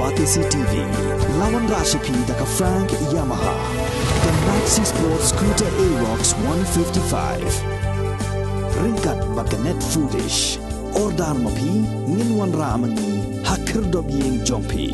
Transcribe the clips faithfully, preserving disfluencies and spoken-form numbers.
Batesi T V, la wanrah sha phi da ka Frank Yamaha, ka Maxi Sport Scooter Aerox one fifty-five. Ryngkat bad ka Net Foodish. Order ma phi, ngin wanrah ma ngi ha khyrdop ïing jong phi.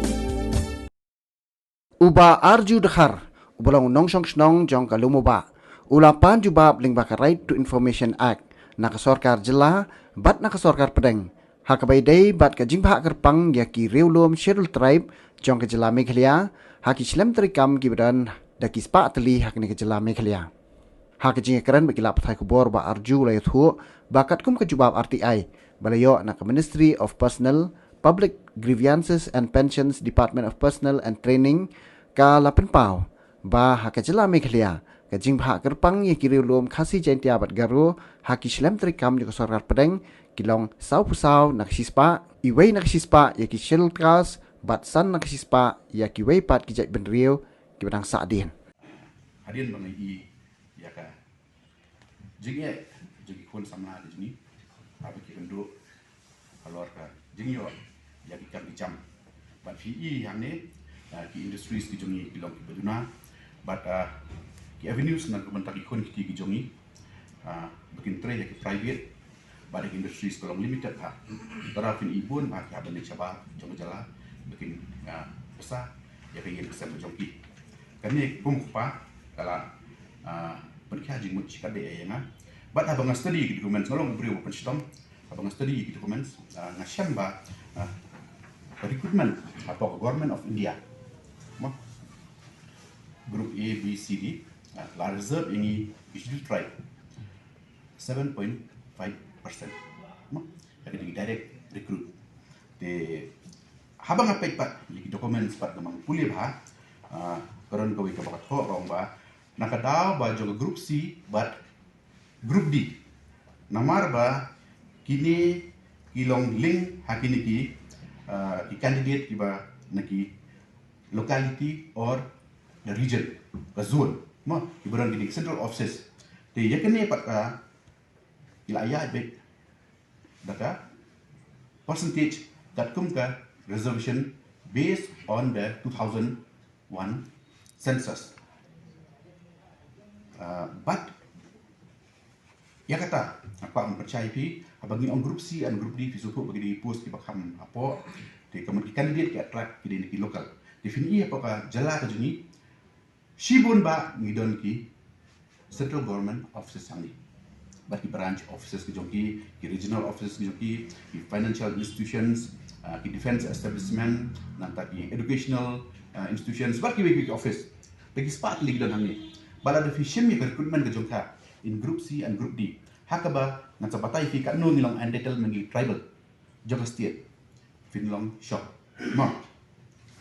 U Bah Arju Dkhar, uba long u nongshong shnong jong ka Lumobah, u la pan jubab lyngba ka Right to Information Act na ka sorkar jylla bad na ka sorkar pdeng, ha kaba ïadei bad ka jingbhah kyrpang ïa ki riewlum Scheduled Tribe jong ka jylla Meghalaya ha ki shlem treikam kiba don da ki spah tylli ha kane ka jylla Meghalaya. Ha ka jingïakren bad ki lad pathai khubor, u Bah Arju u la ïathuh ba katkum ka jubab R T I ba la ïoh na ka Ministry of Personnel, Public Grievances and Pensions, Department of Personnel and Training, ka la pynpaw ba ha ka jylla Meghalaya, ka jingbhah kyrpang ïa ki riewlum Khasi, Jaiñtia bad Garo ha ki shlem treikam jong ka sorkar pdeng ki long sawphew saw na ka shispah, iwei na ka shispah ïa ki Scheduled Caste bad san na ka shispah ïa kiwei pat ki jaitbynriew kiba dang sahdien. Hadien ba ngi ïohi ïa ka jingeh jong ki khun samla ka jong ngi, haba ki kynduh halor ka jingïoh ïa ki kam ki jam. Bad phi i hangne, ah, ki industries ki jong ngi ki long kiba duna, bad, ah, ki avenues na ka bynta ki khun ki kti ki jong ngi, ah, ba kin trei ha ki private bad ha ki industries ka long limited ha. Tara phin i bun ba ki haba ne shabar jong ka jylla ba kin, ah, bsa ïa ka ïing ka sem ka jong ki. Kane kum u kpa ka la, ah, pynkhia jingmut shikatdei ïa nga. Bad haba nga study ki documents, nga long u briew ba pynshitom. Haba nga study ki documents, ah, nga shem ba, ah, recruitment hapoh ka Government of India, mo, group A, B, C, D, ah, la reserve ïa ngi ki Scheduled Tribe seven point five percent, mo, ïa ka dei direct recruit. Te haba nga peit pat ïa ki documents pat, namar nga pule bha, ah, ka don kawei kaba ka thoh ka ong ba na ka daw ba jong ka Group C bad Group D, namar ba kine ki long linked ha kine ki, ah, ki candidate kiba na ki locality or the region, ka zone, mo, kiba don kine ki central offices. Te ïa kane pat ka, ki la ïaid beit da ka percentage katkum ka reservation based on the two thousand one census. Ah, bad ïa kata, nga kwah ban pynshai ïa phi, haba ngi ong Group C and Group D, phi sngewthuh ba ki dei ki post kiba kham hapoh. Te ka mut ki candidate ki attract ki dei na ki local. Te phin i hapoh ka jylla ka jong ngi, shibun ba ngi don ki central government offices hangne, bad ki branch offices ki jong ki, ki regional offices ki jong ki, ki financial institutions, ah, ki defence establishment, nangta ki educational, ah, institutions, bad kiwei kiwei ki office. Te ki spah tylli ki don hangne. Bad lada phi shim ïa ka recruitment ka jong ka in Group C and Group D, ha kaba ngan sa batai ïa phi katno ngi long entitled ma ngi tribal jong ka state, phin long shock, mo.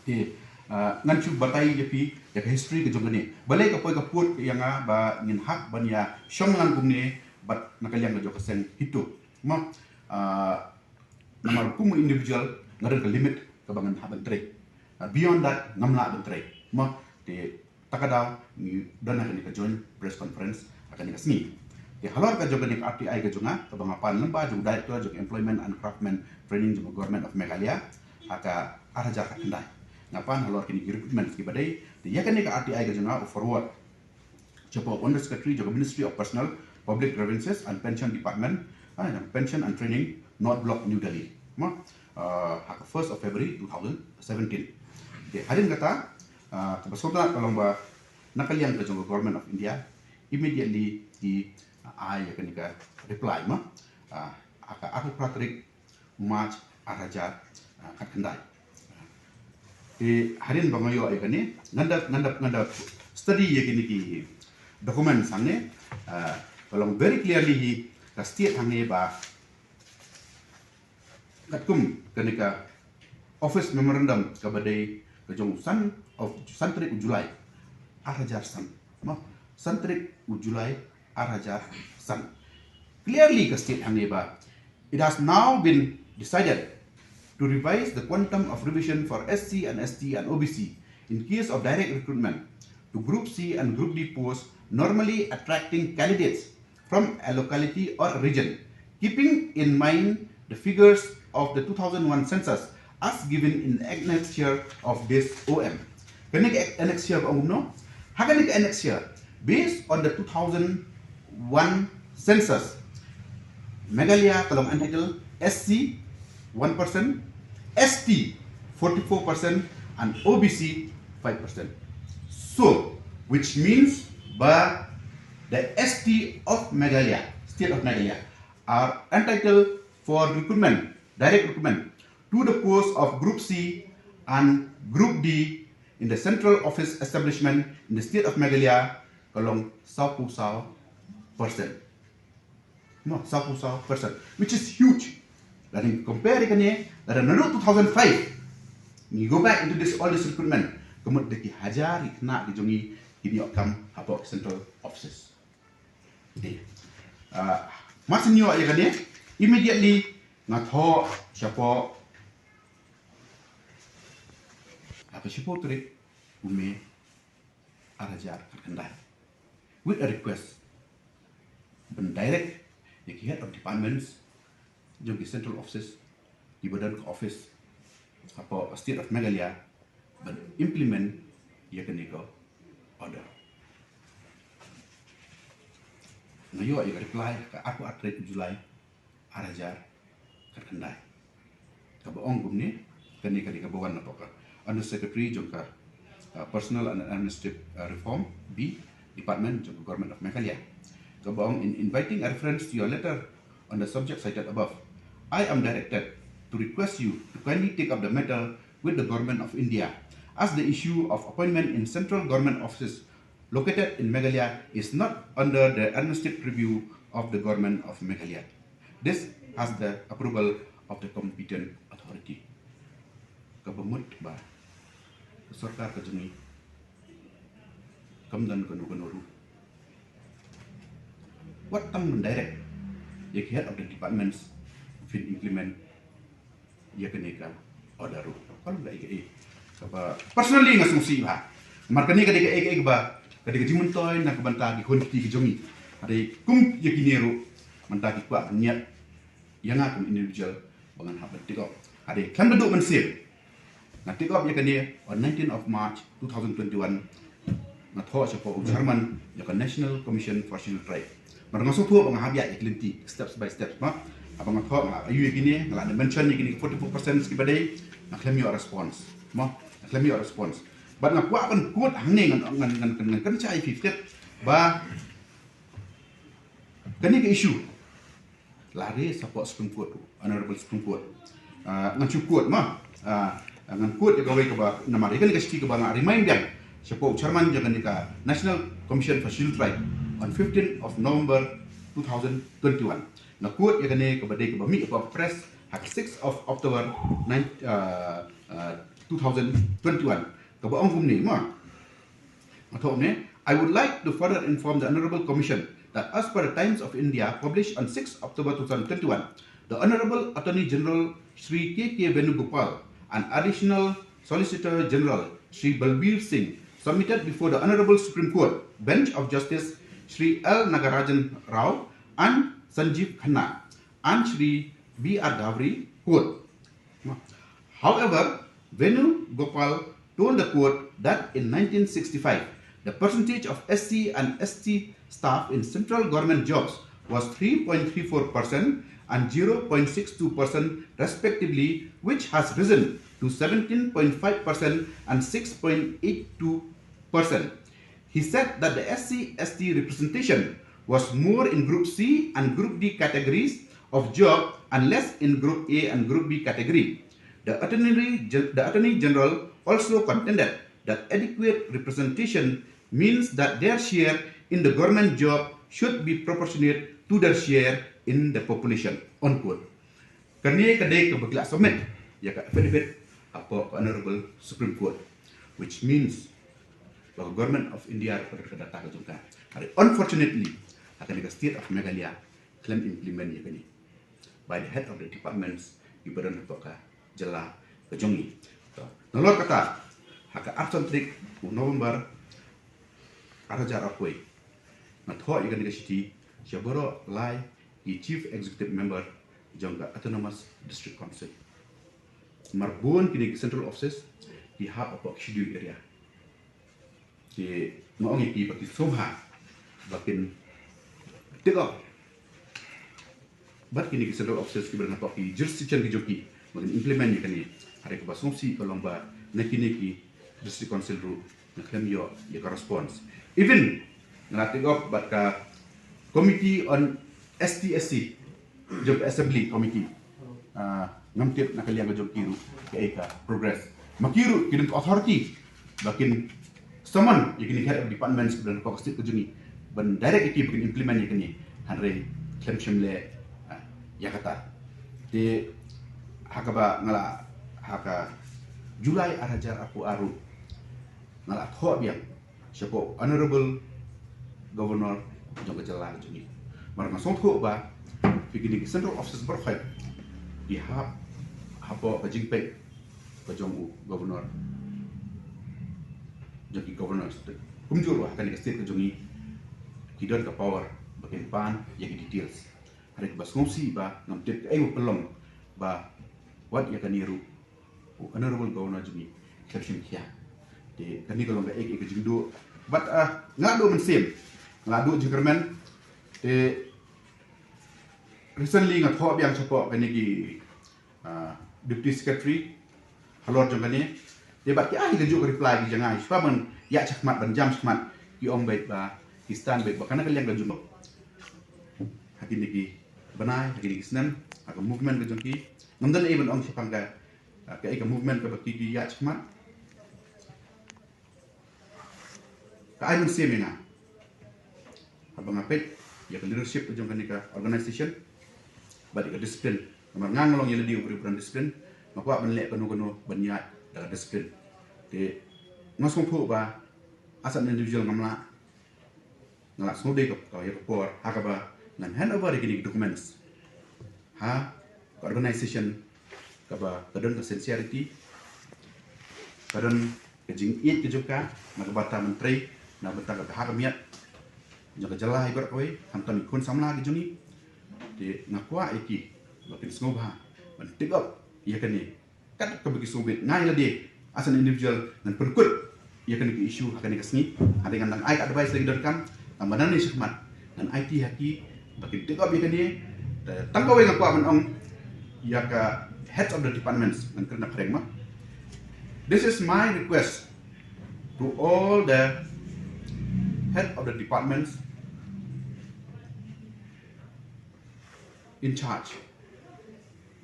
Te, ah, ngan shu batai ïa phi ïa ka history ka jong kane. Balei ka poi ka put ïa nga ba ngin hap ban ïa shong lang kumne bad na ka liang ka jong ka seng HITO, mo. Ah, namar kum u individual nga don ka limit kaba ngan hap ban trei. Ah, beyond that ngam lah ban trei, mo. Te ta ka daw ngi don ha kane ka joint press conference ha kane ka sngi. Te halor ka jong kane ka R T I ka jong nga, kaba nga pan lyngba jong u Director jong Employment and Craftsmen Training jong ka Government of Meghalaya, ha ka ar hajar khatkhyndai. Nga pan halor kine ki recruitment kiba dei. Te ïa kane ka R T I ka jong nga u forward shapoh Under Secretary jong ka Ministry of Personnel, Public Grievances and Pension Department, ah, Pension and Training, North Block, New Delhi, mo, ah, ha ka first of February two thousand seventeen. Te hadien kata, ah, kaba sngewtynnat ka long ba na ka liang ka jong ka Government of India immediately ki, ah, ai ïa kane ka reply, mo, ah, ha ka arphew phra tarik March ar hajar, ah, khatkhyndai. Te hadien ba nga ïoh ïa kane, ngan da, ngan da, ngan da study ïa kine ki documents hangne, ah, ka long very clearly hi ka state hangne ba katkum kane ka office memorandum kaba dei ka jong u san of, san tarik u July ar hajar san, mo, san tarik u July ar hajar san. Clearly ka state hangne ba it has now been decided to revise the quantum of revision for S C and S T and O B C in case of direct recruitment to Group C and Group D posts, normally attracting candidates from a locality or a region, keeping in mind the figures of the two thousand one census as given in the annexure of this O M. Kane ka annexure ka ong kumno? Ha kane ka annexure, based on the two thousand one census, Meghalaya ka long entitled S C one percent, S T forty-four percent, and O B C five percent. So, which means ba the S T of Meghalaya, state of Meghalaya, are entitled for recruitment, direct recruitment, to the post of Group C and Group D in the central office establishment in the state of Meghalaya ka long sawphew saw percent. No, sawphew saw percent, which is huge. Lada ngi compare ïa kane, lada naduh two thousand five, ngi go back into this, all this recruitment, ka mut da ki hajar ki khynnah ki jong ngi kin ïoh kam hapoh central offices. Dei. Ah, mar shen ïoh ïa kane, immediately nga thoh shapoh, ha ka shiphew tarik u May ar hajar khatkhyndai, with a request ban direct ïa ki head of departments jong ki central offices, kiba don ka office hapoh state of Meghalaya, ban implement ïa kane ka order. Nga ïoh ïa ka reply ka arphew ar tarik July ar hajar khatkhyndai, kaba ong kumne: Kane ka dei kaba wan napoh ka Under Secretary jong ka, uh, Personnel and Administrative, uh, Reform, B, Department jong ka Government of Meghalaya, kaba ong: "In inviting a reference to your letter on the subject cited above, I am directed to request you to kindly take up the matter with the Government of India, as the issue of appointment in central government offices located in Meghalaya is not under the administrative review of the Government of Meghalaya. This has the approval of the competent authority." Kaba mut ba ka sorkar ka jong ngi kam don kano kano ruh wat tang ban direct ïa ki head of the departments ban implement ïa kane ka order ruh. Ka long kaei kaei kaba personally nga sngewsih bha. Namar kane ka dei kaei kaei kaba, ka dei ka jingmyntoi na ka bynta ki khun ki kti ki jong ngi. Hynrei kum ïa kine ruh mynta ki kwah ban ñiad ïa nga kum individual ba ngan hap ban take up. Hynrei khlem da duh mynsiem, nga take up ïa kane on nineteenth of March two thousand twenty-one. Nga thoh shapoh u chairman ïa ka National Commission for Scheduled Tribe. Bad nga sngewthuh ba nga hap ïaid ïa ki lynti steps by steps, mo. Haba nga thoh, nga la ïohi ïa kine, nga la mention ïa kine forty-four percent kiba dei, nga khlem ïoh response, mo. Nga khlem ïoh response. Bad nga kwah ban quote hangne, ngan, ngan, ngan, ngan, ngan kren shai ïa phi step ba kane ka issue la raise shapoh Supreme Court, Honorable Supreme Court. Ah, ngan shu quote, mo. Ah, ngan quote ïa kawei kaba, namar ïa kane ka shithi kaba nga remind biang shapoh u chairman jong kane ka National Commission for Scheduled Tribe on fifteenth of November two thousand twenty-one. Nga quote ïa kane kaba dei kaba mih hapoh press ha ka sixth of October nine, ah, ah, two thousand twenty-one, kaba ong kumne, mo. Nga thoh kumne: "I would like to further inform the Honorable Commission that as per the Times of India published on sixth October two thousand twenty-one, the Honorable Attorney General Shri K K Venugopal and Additional Solicitor General Shri Balbir Singh submitted before the Honorable Supreme Court Bench of Justice Shri L Nagarajan Rao and Sanjeev Khanna and Shri B R Dhavri Court." However, Venugopal told the court that in nineteen sixty-five, the percentage of S C and S T staff in central government jobs was three point three four percent and zero point six two percent respectively, which has risen to seventeen point five percent and six point eight two percent. He said that the S C S T representation was more in Group C and Group D categories of job and less in Group A and Group B category. The Attorney, Gen- the Attorney General also contended that adequate representation means that their share in the government job should be proportionate to their share in the population. Unquote. Kane ka dei kaba ki la submit ïa ka affidavit hapoh ka Honorable Supreme Court, which means ba ka Government of India ka don ka data ka jong ka. Hynrei unfortunately, ha kane ka state of Meghalaya khlem implement ïa kane by the head of the departments kiba don hapoh ka jylla ka jong ngi. To, nalor kata, ha ka arphew san tarik u November ar hajar arphew, nga thoh ïa kane ka shithi sha baroh lai ki Chief Executive Member jong ka Autonomous District Council. Namar bun kine ki central offices ki hap hapoh ki schedule area. Te nga ong ïa ki ba kin sngewbha ba kin take up bad kine ki central offices kiba don hapoh ki jurisdiction ki jong ki ba kin implement ïa kane. Hynrei kaba sngewsih ka long ba na kine ki district council ruh nga khlem ïoh ïa ka response. Even nga la take up bad ka Committee on S T S C jong ka Assembly Committee. Ah, ngam tip na ka liang ka jong ki ruh kaei ka progress. Ma ki ruh ki don ka authority ba kin summon ïa kine ki head of departments ba don hapoh ka state ka jong ngi ban direct ïa ki ba kin implement ïa kine. Hynrei khlem shym leh, ah, ïa kata. Te ha kaba nga la, ha ka July ar hajar arphew ar ruh nga la thoh biang shapoh Honorable Governor jong ka jylla ka jong ngi. Namar nga sngewthuh ba phi kine ki central offices baroh hi ki hap hapoh ka jingpeit ka jong u Governor, jong ki Governors. Kumjuh ruh ha kane ka state ka jong ngi ki don ka power ba kin pan ïa ki details. Hynrei kaba sngewsih ba ngam tip kaei ba pynlong ba wat ïa kane ruh u Honorable Governor jong ngi khlem shim khia. Te kane ka long kaei kaei ka jingduh. But, ah, nga la duh mynsiem, nga la duh jingkyrmen. Te recently nga thoh biang shapoh kane ki, ah, Deputy Secretary halor jong kane. Te bad ki ai kajuh ka reply ki jong nga, shuwa ban ïaid shakhmat ban jam shakhmat, ki ong beit ba ki stan beit ba kane ka liang ka jong ha kine ki bnai, ha kine ki snem, ha ka movement ka jong ki. Ngam don ei ban ong shaphang ka, ah, kaei ka movement kaba ki, ki ïaid shakhmat. Ka ai mynsiem ïa nga haba nga peit ïa ka leadership ka jong kane ka organization bad ïa ka discipline. Namar nga nga long ïa lade uba riewspah discipline, nga kwah ban leh kano kano ban ïaid da ka discipline. Te nga sngewthuh ba as an individual ngam lah, nga la sngewdei ka, ka, ïa ka por ha kaba ngan hand over ïa kine ki documents ha ka organization kaba ka don ka sincerity, ka don ka jingïeit ka jong ka na ka bynta myntri, na ka bynta ka bha ka miat jong ka jylla hi baroh kawei, khamtam ki khun samla ki jong ngi. Te nga kwah ïa ki ba kin sngewbha ban take up ïa kane. Kat kaba ki sngewbit, nga ïa lade as an individual ngan pynkut ïa kane ka issue ha kane ka sngi. Hynrei ngan dang ai ka advice lagi donkam, tang ba nangne shakhmat ngan aiti ha ki ba kin take up ïa kane. Te tang kawei nga kwah ban ong ïa ka heads of the departments, ngan kren na phareng ma. This is my request to all the head of the departments in charge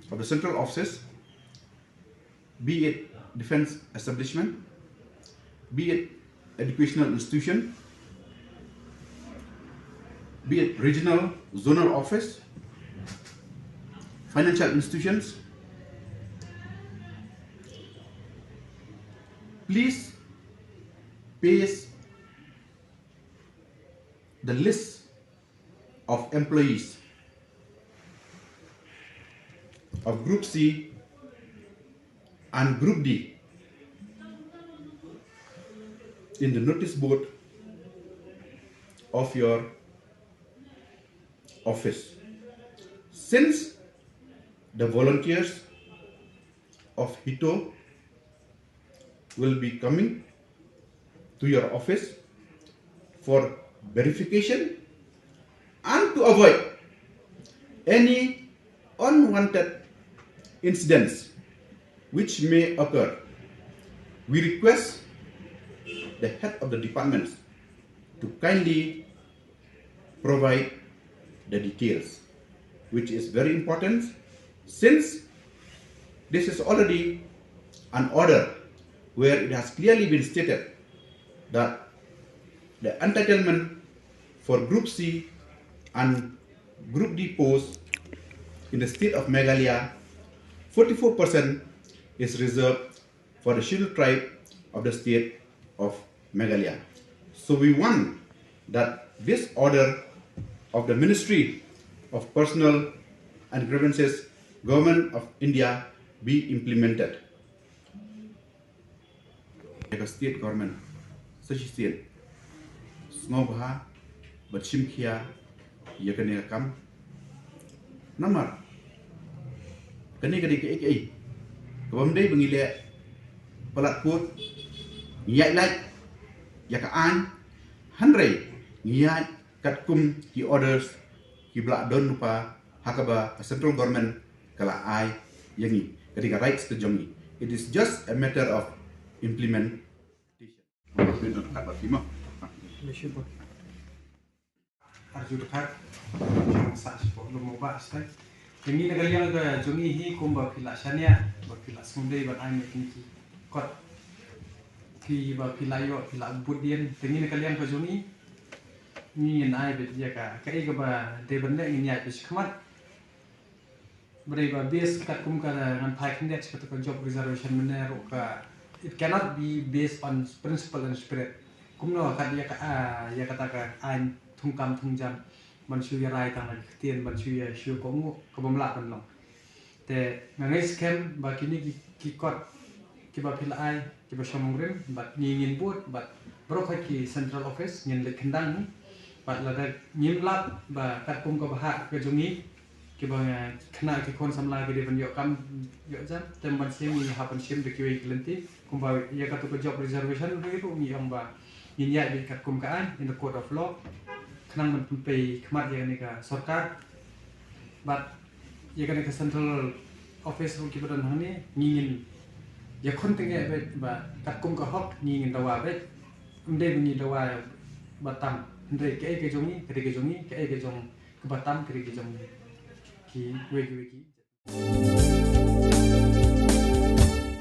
of the central offices, be it defense establishment, be it educational institution, be it regional zonal office, financial institutions, please paste the list of employees of Group C and Group D in the notice board of your office. Since the volunteers of HITO will be coming to your office for verification and to avoid any unwanted incidents which may occur, we request the head of the departments to kindly provide the details, which is very important since this is already an order where it has clearly been stated that the entitlement for Group C and Group D posts in the state of Meghalaya, forty-four percent is reserved for the scheduled tribe of the state of Meghalaya. So we want that this order of the Ministry of Personnel and Grievances, Government of India, be implemented. Ïa ka state government sa shisien sngewbha bad shim khia ïa kane ka kam. Namar kane ka dei kaei kaei Kaba ym dei ba ngi leh palat pud, ngi ïaid lait ïa ka aiñ, hynrei ngi ïaid katkum ki orders kiba la don lypa ha kaba ka central government ka la ai ïa ngi. Ka dei ka rights ka jong ngi. It is just a matter of implementation. Arju dkhar, jong sa shi pok lum ba stai. Te ngi na ka liang ka jong ngi hi kumba phi la shaniah, ba phi la sngewdei ban ai ne kini ki kot. Phi ba phi la ïoh, phi la bud dien. Te ngi na ka liang ka jong ngi, ngi ngin ai bit ïa ka, kaei kaba dei ban leh ngin ïaid bit shakhmat. Ba dei ba base katkum ka ngan phai khyndiat sha kata ka job reservation mynne ruh ka, it cannot be based on principle and spirit. Kumno kat ïa ka, ah, ïa kata ka aiñ thungkam thungjam ban shu ïa rai tang na ka ktien, ban shu ïa shu kohnguh, ka bym lah ban long. Te nga ngeit skhem ba kini ki, ki kot kiba phi la ai kiba shong nongrim bad ngi ngin bud bad baroh ki central office ngin leit khyndang bad lada ngim lap ba katkum ka bhah ka jong ngi kiba nga khynnah ki khun samla ki dei ban ïoh kam ïoh jam, te ban shim ngi hap ban shim da kiwei ki lynti. Kumba ïa katu ka job reservation ruh ngi ong ba ngin ïaid beit katkum ka aiñ in the court of law. Khnang ban pynpei khmat ïa kane ka sorkar bad ïa kane ka central office ruh kiba don hangne ngi ngin ïakhun tyngeh beit ba katkum ka hok ngi ngin dawa beit. Ym dei ba ngi dawa ba tam, hynrei kaei ka jong ngi ka dei ka jong ngi, kaei ka jong kaba tam ka dei ka jong kiwei kiwei ki.